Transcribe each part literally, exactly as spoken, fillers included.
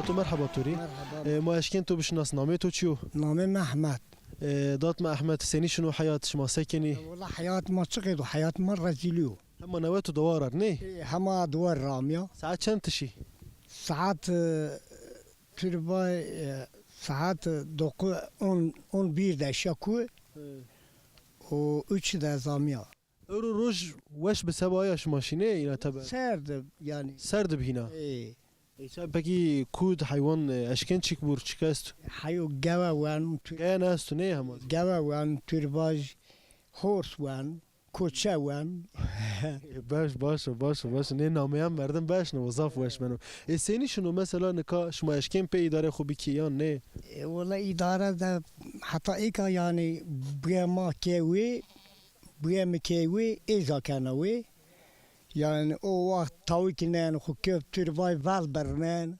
To merheba to rê. Merheba. E, ma eşkên to bişinas, namê to çi yo? Namê Mehmet. E, dat mi Ehmed, senî şino heyat, şima se kenî? E, wela heyat ma çi qeydo, heyat ma rezîlî yo. Hema newet û dewar ar, nê? E, hema dewar ramîya. Saet çend tişî? Saet, e, Türbay, e, saet, e, dokuz, on, on bir de şeku, e, û üç de zamiya. Ewro roj weş bi seba ya şima şînê îna teber? Serd, yanî. Serd bi hîna? Ê. E, ça pekî kud heywan, e, eşkên çik bûr, çik est? Heyo gewe wen, tu- Gewe ne esto, nê hema? Gewe wen, turbaj, hors wen, koçe wen. E, beş, baş o, baş o, baş o. Nê nameyan merdim beşno, zaf weş beno. E, senî şino mesela nika şima eşkên pê îdarê xo bikî yan nê? E, wela îdare de heta êka yanî bûye ma kê wê, bûye mi kê wê, êza kena wê. Yanî o waxt tawikî nen xo kef turbay vel birnen.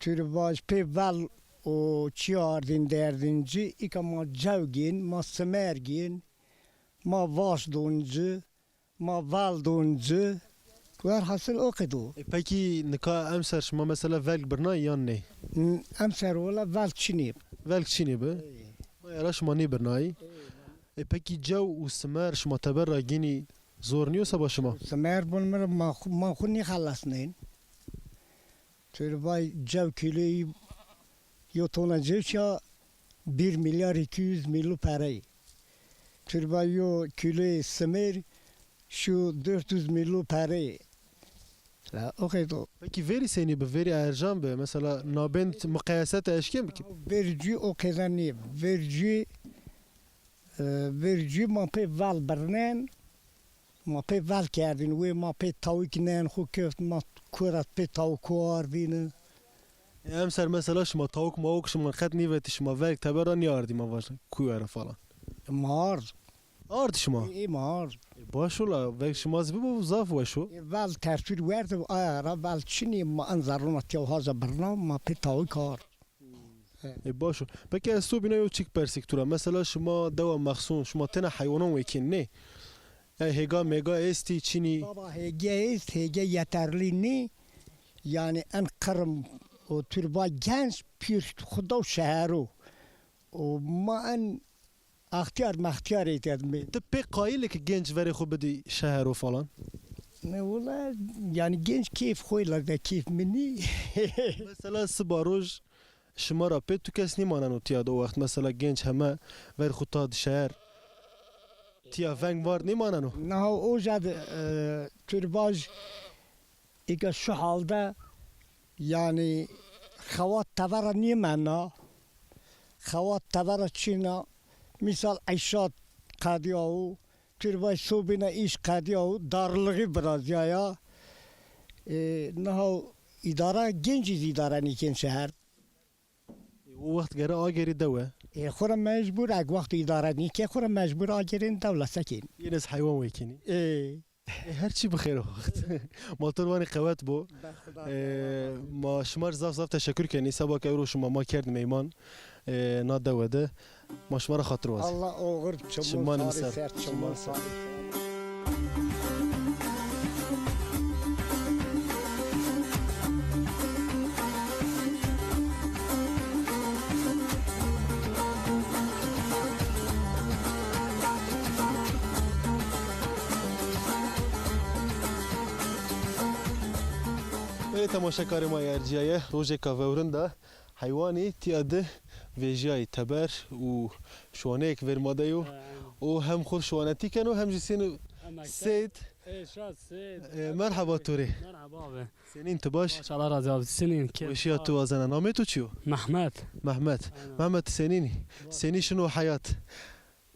Turbaj pê vel û çî ardîn derdîn ci, îka ma cew gîn, ma simer gîn, ma vaş don ci, ma vel don ci. Werhasil o qedo. E, pekî nika emser şima mesela velg birnay yan ney? N-, emser wela velg çinî. Velg çinî bi? Ê. Ma era şima nêbirnayî. Ê. E, pekî cew û simer şima teber ra gênî zor nîyo seba şima? Simer bun mi ra ma xu-, ma xwu nîxelesnên. Turbay cew kîloyî, yo tona cew şa bir milyar iki yüz milyon perey. Turbay yo kîloyê simêr şu dört yüz milyon perey. La, o qeydo. Pekî verî senî bi, verî erjan bi? Mesela nabend muqayesete eşkên bikî? Verî cû o qeyde nî. Verî cû, e, verî cû ma pê vel birnen. Ma pê vel kerdîn, wê ma pê tawik nen xwu keft, ma kura pê tawik ardîni. E, emser mesela şima tawik mawik şima qet nîvetî, şima velg teber ra nîardî, ma vajan kuwe ra falan? Ma ard. Ard şima? Ê, ma ard. E, baş o la, velg şima zî bibo zaf weş o. E, vel tersûr werdi, aya ra vel çinî, ma en zerrûna tiya haza birna, ma pê tawik ard. E, baş o. Peki ez to bîna yo çik persik tu ra. Mesela şima dewa Mexsûn, şima tena heywanan wekîn nê? E, hêga mêga estî, çinî? Baba, hêge est, hêge yeterlî nî. Yanî en qirm û turba genc pîr xuda û şehero. Û ma en extîyar mextîyar êtîyad mi. Ti pê qayîl î ki genc verê xwu bidî şehero falan? Ne wula, yanî genc keyf xwu la de keyf mi nî. Mesela siba roj şima ra pê tu kes nîmaneno tîya de o wext. Mesela genc heme ver xwu ta di şeher. Tîya veng vard nîmaneno. Naha oja de, e, turbaj îka şu halde, yanî xewat tevera nîmena. Xewat tevera çîna. Mîsal eşat qedîyawo, turbaj sobîna îş qedîyawo, darlixî virazîyaya. E, naha îdara gencî zî îdare nîkên şeher. E, o wext gere agerî dewe. E, xwu ra mecbur, eg wext îdare nîke, xwu ra mecbur agerên dew la sekên. Yêne ez heywan wekînî. E. E, her çî bi xêr o wext. Ma to rê vanî qewet bo. Be Xuda. E, ma şima rê zaf zaf teşekur kenî. Seba ke ewro şima ma kerd meyman, e, na dewe de. Ma şima ra xatir wazî. Allah oxir çiman, çiman sarî ser, çiman sarî ser. Belê temaşekarê ma yê ercîyaye, rojêka vewrin de heywanî tîya di vejîyayî teber û şuwaneyêk verî ma de yo. He, aynen. O hem xwu şuwanetî keno hem jî sêno. Hem ekte. Seyd. E, Şad Seyd. E, merheba to rê. Merheba abi. Senîn, ti baş? Baş, Allah razî abi. Senîn, keyf. Weşîya tu wazena. Namê to çi yo? Mehmet. Mehmet. Aynen. Mehmet, senîn î? Baş. Senî şino heyat?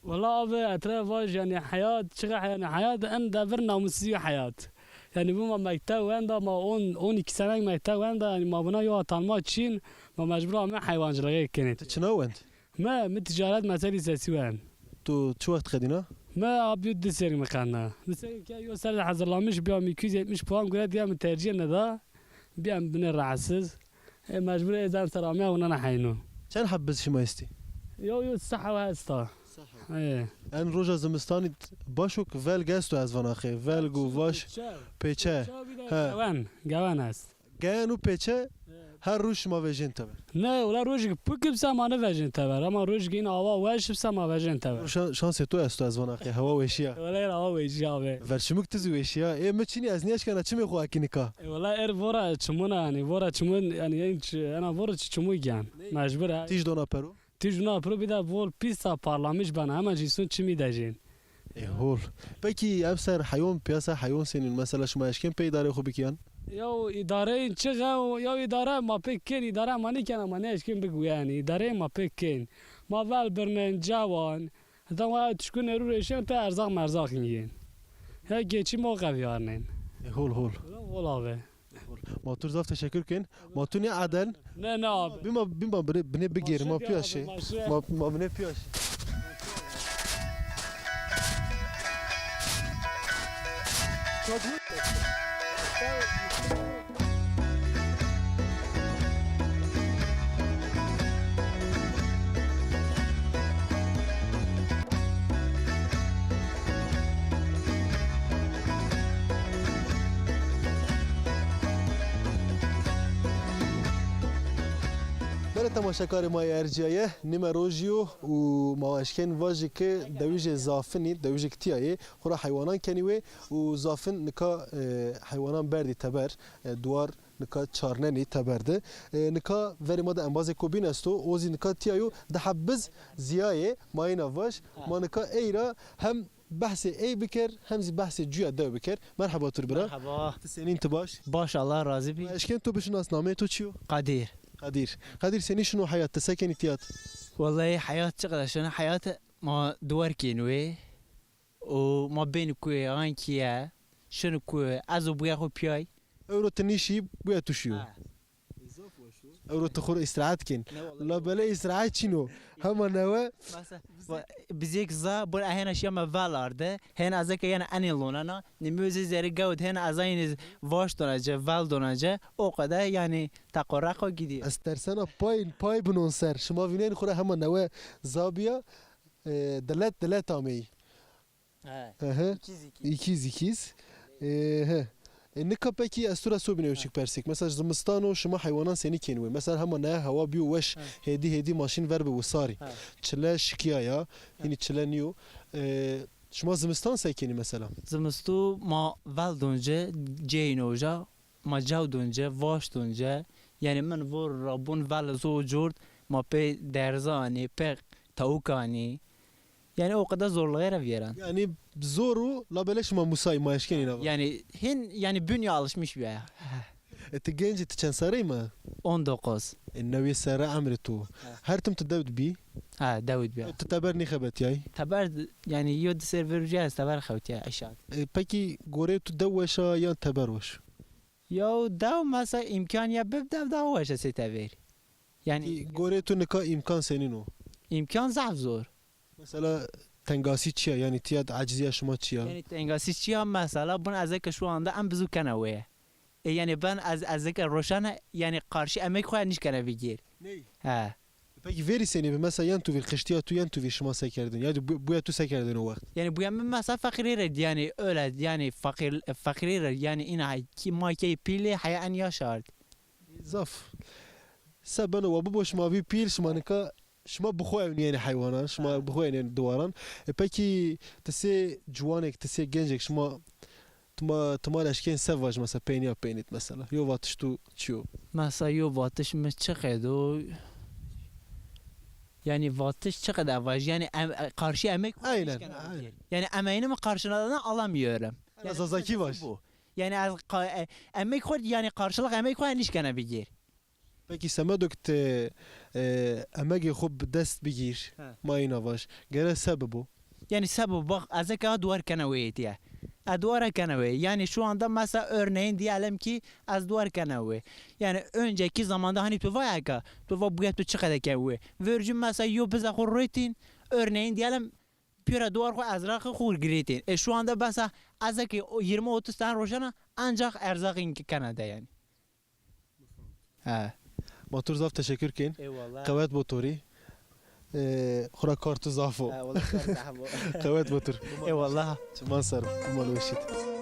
Wela abi, ez to rê vaj, yanî heyat, çiqa yanî heyat, en devir namusî yo heyat. Yanî bu ma mekteb wenda, ma on, on iki senek mekteb wenda, yanî ma bina yo atanma çin, ma mecbur ame heywancilixê kenê. Ti çina wend? Mi, mi ticaret mezhebî sesî wen. Tu çi wext qedîna? Mi abi di serî mi qedna. Di serî ke yo ser de hazırlamış, bîya mi iki yüz yetmiş puan gure diye mi tercih neda. Bîya mi binê rahatsiz. E, mecbur ê zan ser amiya winana heyno. Çend heb biz şima estî? Yo, yo, se heb esta. Se heb. E. En roja zimistanî baş o ki velg esto ez vana xê. Velg û vaş. Pêçe. Pêçe. Pêçe bir de he. Gewen, gewen est. Gewen û pêçe. E. Her roj şima vejên teber? Ne, wela rojêk pik bise ma nivejên teber. Ama rojêk îna awa weş bise ma vejên teber. Şan-, şansê to esto ez vana qey hewa weşî ya. Wela êr awa weşî ya be. Verçimûk ti zî weşî ya. Ê mi çinî ez nêeşkena çimê xo akî nika. E, wela êr vora çimûn a yanî. Vora çimûn yanî, ê çi-, ena vora çi çimûk yan. Mecbur a. Tîj dona pero? Tîj dona pero bî de bol pîs a, parlamiş bena. Hemen jî sun çimî dejên. Ê hol. Pekî emser heywan, piyasa heywan senîn? Mesela şima eşkên pê îdareyê xo bikî yan? Yaw îdareyên çi xew, yaw îdare ma pê kên, îdare ma nêkena, ma nêeşkên bik wî yanî. Îdareyê ma pê kên. Ma vel birnên, cewan. Heta wa tişkû nêrû rêşen te erzaq merzaq yîn. Ya geçî ma qevîyarnên. Ê hol hol. Hol abi. Ma tu zaf teşekkür kên. Ma tu nê aden. Ne, ne abi. Bîma, bîma binê, binê bigêrî, ma pîya şê. Ma, ma binê pîya şê. Belê temaşekarê ma yê ercîyaye, nîme rojî yo û ma eşkên vajî ke dewijê zafinî, dewijêk tîya yê, xwu ra heywanan kenî wê û zafin nika, e, heywanan berdî teber, e, duwar nika çarnenî teber de. E, nika verê ma de embazêko bîn esto, o zî nika tîya yo, di heb biz zîyayê, ma îna vaj. Ma nika ey ra hem behsê ey biker, hem zî behsê cuya dew biker. Merheba tu rê bira. Merheba. Ti senîn, ti baş? Baş, Allah razî bî. Ma eşkên to bişinas, nameyê to çi yo? Qedîr. Qedîr. Qedîr, senî şino heyat, ti se kenî tîya de? Wellahî heyat çi qede şino, heyat ma duwer kên wê. Û ma bên kuye, ankîye, şin kuye, ez û buya xo piyay. Ewro ti nîşî, buya tu şiyo. Ha. Ewro ti xo rê îstirahet kên. Ne wallahî. Labelê îstirahet çin o. Hema newe. Mesela, bizêk za, bun ehêna şiya me vel arde. Hên ezeke yanî enê lonena. Nîmî zî zerrî gewt hên eza yanî vaş dona ci, vel dona ci. O qede yanî teqo reqo gidî. Ez tersena pay, pay binon ser. Şima vînên xo ra hema newe za bîya, e, dilet dilet ameyî. He. Ehe. Îkîz îkîz. Îkîz îkîz. E, he. E, nika pekî ez tu ra sobîne ewçik persêk. Mesela zimistan o, şima heywanan senî kên wê? Mesela hema naya hewa bîyo weş, hêdî hêdî ma şîn ver bi wisarî. Çile şikîyaya, hînî çile nîyo. E, şima zimistan se kenî mesela? Zimistu ma vel don ci, cêyîn oja, ma cew don ci, vaş don ci. Yanî min vor ra bun vel zo cort, ma pê derzanî, pê tawuk anî. Yanî o qede zorluğê ra vîyeran. Yanî zor o, labelê şima musayî, ma eşkenî nava. Yanî hin, yanî bünye alışmış bîya. E, ti genc î, ti çend serrî ma? On dokuz. E, newî serre emrê to. He. Her tim ti dew di bî? Ha, dew di bîya. Ti teber nêxebetîyay? Teber, yanî yo di ser verû cî ez teber xewtîya eşa. E, pekî goreyê tu dew weş a yan teber weş? Yaw dew mesela îmkan ya bib dew daha weş a sey teberî. Yanî goreyê tu nika îmkan senîn o? Îmkan zaf zor. Mesela tengasî çi ya? Yanî tîya de ecizîya şima çi ya? Yanî tengasî çi ya? Mesela bin ez eke şu anda em bizû kena weye. E, yanî ben ez, ez eke roşena, yanî qarşî emegî xo ya nîşkena bigêr. Ney? He. Pekî verî senî bi? Mesela yen tu vîr qiştîya tu, yen tu vîr şima se kerdin? Yanî bu-, buya tu se kerdin o wext? Yanî buya min mesela feqîrî rê dî, yanî öyle, yanî feqîr, feqîrî rê, yanî îna ki ma key pîlê heya en yaş ard. Zaf. Se beno wa bibo şima vî pîl, şima nika, şima bi xo ewnîyenî heywanan, şima bi xo ewnîyenî duwaran. E, pekî ti sê ciwanêk, ti sê gencêk şima, ti ma, ti ma rê eşkên se vaj mesela, peynîya peynî di mesela? Yo vatiş tu çi yo? Mesela yo vatiş mi çi qedo? Yanî vatiş çi qede vaj? Yanî em, qarşî emegî xo ya nîşkena bigêr. Yanî emeğini mi karşılığını alamıyorum. Yanî Zazakî vaj. Bu. Yanî ez qa-, e, emegî xo, yanî qarşılıq emegî xo ya nîşkena bigêr. Pekî semedo ke ti, e, emegê xo bi dest bigîr, ma îna vaj, gere se bibo? Yanî se bibo, bak, ez eke a duwar kena wê yê dîye. Ez duwar kena wê. Yanî şu anda mesela örneğin diyelim ki ez duwar kena wê. Yanî önceki zamanda hani tu va eka, tu va buya tu çi qede ke wê. Vercû mesela yo bize xo rêtîn, örneğin diyelim, pîyora duwar xo ez ra xo girêtîn. E, şu anda mesela ez eke o yirmi otuz tane roşena ancak erzaqîn kena de yanî. He. Ma tu rê zaf teşekkür kên. Eyvallah. Qewet bo to rê. E, xura kar tu zaf o. He, wala kar zaf o. Qewet bo to rê. Eyvallah. Çiman ser o. Biman weşî di.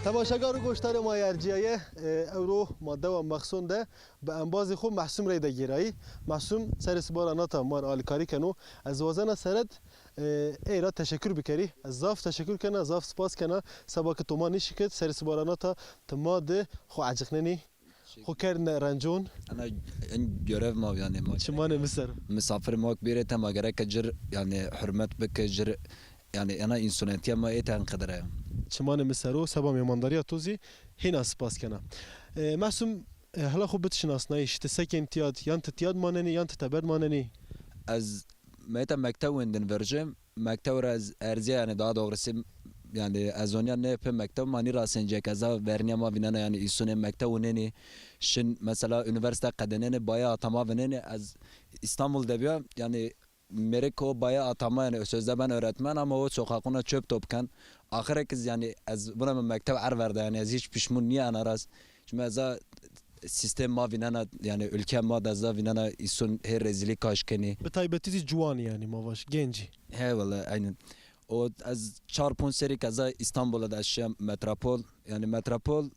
Temaşegar û goşdarê ma yê ercîyaye, e, ewro ma dewa Mexson de bi embazê xo Mehsûm reyde gêrayî. Mehsûm serê sibara nata ma rê alîkarî keno. Ez wazena seret, e, ey ra teşekur bikerî. Ez zaf teşekur kena, zaf spas kena. Seba ke to ma nîşikit, serê sibara nata ti ma de xo eciqnenî, xo kerdne rencon. Ena en görev ma, yanî ma Çimanê mi ser o. Misafir ma bêrê te, ma gereke cir, yanî hurmet bike cir, yanî ena însonetîya ma ê te enqedire ya. Çimanê mi ser o, seba mêmandarîya to zî hîna spas kena. E, Mehsûm, e, hela xo bid şinasnayîş, ti sekên tîya d, yan ti tîya d manenî, yan ti teber d manenî? Ez meta mekteb wendin vercim. Mekteb ra ez erzîya, yanî daha doğrusu, yanî ez onîya nê pê mekteb, ma nî rasencek, ez a vernîya ma vînena, yanî îsonê mekteb winenî, şin mesela unîversîte qedenenî, baya atama vinenî, ez Îstanbul de bîya, yanî mêrik o baya atama, yanî sözde ben öğretmen ama o sokakuna çöp top ken. Axire ki yanî ez buna mi mekteb er verda, yanî ez hiç pişmûn nîya ena rast. Çima ez a sîstem ma vînena, yanî ülke ma de ez a vînena îson hê rezîlî kaş kenî. Bi taybetî zî ciwanî, yanî ma vaj gencî. He wele, aynen. O ez çar ponc serî ke ez a Îstanbul de ez şiya metropol. Yanî metropol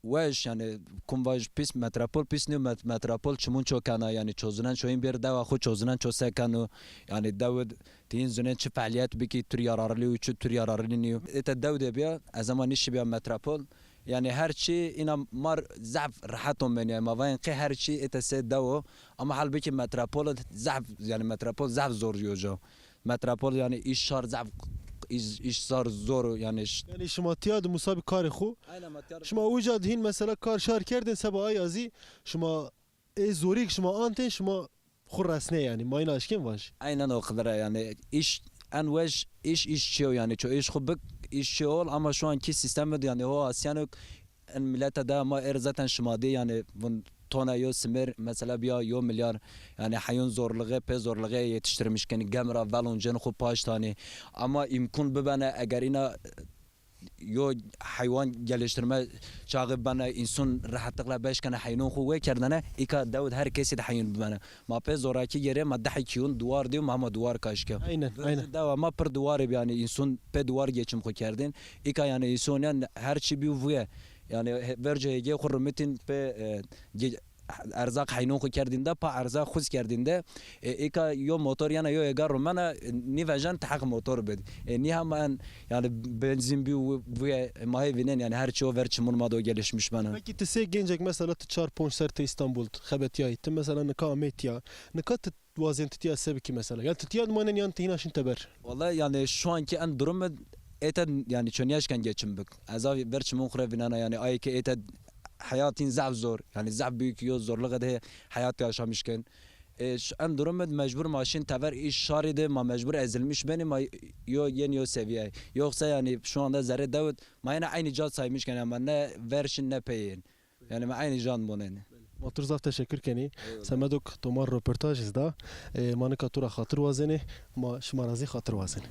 weş, yanî kum vaj pîs, metropol pîs nîyo, met-, metropol çimûn ço kena, yanî çozinen ço hîn bêr dewa xo çozinen ço se keno. Yanî dew id ti hîn zunên çi fealîyet bikî, tu rî yararlî û çi tu rî yararlî nîyo. Ê te dew de bîya, ez ema nîşî bîya metropol. Yanî her çî îna mar zaf rehet o menî. Ma vayên qey her çî ê te sey dew o. Ama halbukî metropol zaf, yanî metropol zaf zor yo ca. Metropol yanî îş şar zaf, îş, îş zar zor o yanî ş- Yanî şima tîya di musabî karê xo. Aynen, ma tîya di. Şima uca di hîn mesela kar şar kerdên seba ay a zî şima ê zorî ke şima antên şima xo resnê yanî. Ma îna eşkên vaj. Aynen o qidre yanî îş en weş îş, îş çiyo yanî ço îş xo bik, îş çiyo ol ama şu anki sîstem de yanî ho asîyeno en milete de ma êr zaten şima dî yanî vun tona yo simêr mesela bîya yo milyar, yanî heyûn zorluğê pê zorluğê yetiştirmiş kenî, gem ra velon cên xo paşt anî. Ama îmkûn bibene eger îna yo heywan geliştirme çaxî bibene, însun rehetliqla beş kene heynûn xo wê kerdene, îka dew id her kesî de heynûn bibene. Ma pê zorakî gêrê, ma dehê kîyûn duwar dîyo, ma hema duwar kaş ke. Aynen, aynen. Dewa ma pir duwar ib, yanî însun pê duwar geçim xo kerdên. Îka yanî însun yan her çî bîyo vuye. Yanî he-, verco hêgê xo rimitîn pê, e, ge-, erzaq heynûn xo kerdîn de, pa erzaq xuz kerdîn de. E, îka yo motor yena yo hêga rumena, e, nîvejen ti heq motor bid. E, nî hema en, yanî benzîn bî û, vuye, e, ma hê vînên, yanî her çî o ver çimûn ma do gelişmiş bena. Peki ti sey gencek mesela ti çar ponc ser ti Îstanbul xebetîyayî, ti mesela nika amê tîya, nika ti wazên ti tîya se bikî mesela? Yan ti tîya di manên yan ti hîna şin teber? Wallahî yanî şu anki en durum mi ê te yanî ço nîeşken geçim bik. Ez a ver çimûn xo rê vînena yanî ayê ke ê te heyatîn zaf zor. Yanî zaf büyük yo zorluğe de heyat yaşamış ken. E, ş-, en durum mi mecbur ma şin tever îş şarî de ma mecbur ezilmiş benî ma yo yên yo seviye. Yoksa yanî şu anda zerrê dew id ma yine aynı ca saymış ken ama ne ver şin ne pê yên. Yanî ma aynı can bonenî. Ma tu rê zaf teşekkür kenî. Eyvallah. Semedo ke to ma rê roportaj iz da. E, ma nika tu ra xatir wazenê, ma şima ra zî xatir wazenê.